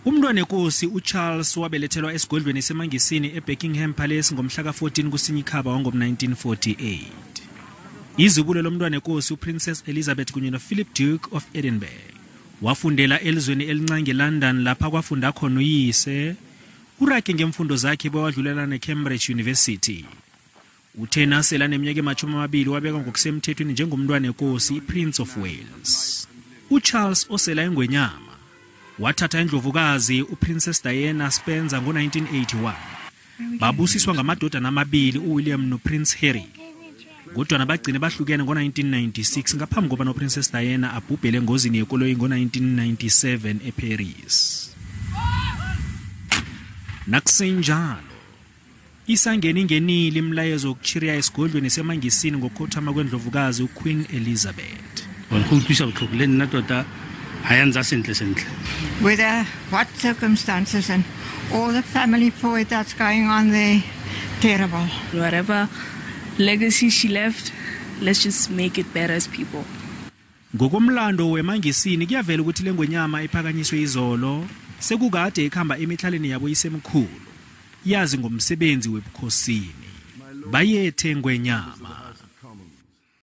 Umntwana uCharles wabelethelwa esigodlweni semaNgisini eBuckingham Palace ngomhla ka-14 kuSinyikhaba wango-1948. Izibulo lomntwana uPrincess Elizabeth kunye noPhilip, Duke of Edinburgh. Wafundela elizweni elincane ngeLondon, lapha kwafunda khona uyise. Urage ngemfundo zakhe bewadlulela neCambridge University. Uthe nasela neminyaka ema-20 wabekwa ngokusemthethweni njengomntwana enkosi, iPrince of Wales. UCharles osela ingwenyama wathatha indlovukazi uPrincess Diana Spencer ngo-1981. Babusiswa ngamadodana amabili, uWilliam noPrince Harry, kodwa bagcine bahlukene ngo-1996 ngaphambi koba noPrincess Diana abhubhele engozini yekoloyi ngo-1997 eParis. Nakusenjalo, isangene ingenile imilayezo yokuchiriya esigodlweni semaNgisini ngokukhothama kwendlovukazi uQueen Elizabeth. Go utlwisa botlhoko le nna tota, ga ya ntsa sentle sentle. Whether what circumstances and all the family fight that's going on there, terrible. Whatever legacy she left, let's just make it better as people. Ngokomlando wemaNgisini, kuyavela ukuthi lengwenyama iphakanyiswe izolo sekukade ikhamba emihlaleni yabo isemkhulu, yazi ngomsebenzi webukhosini. Bayethe ngwenyama.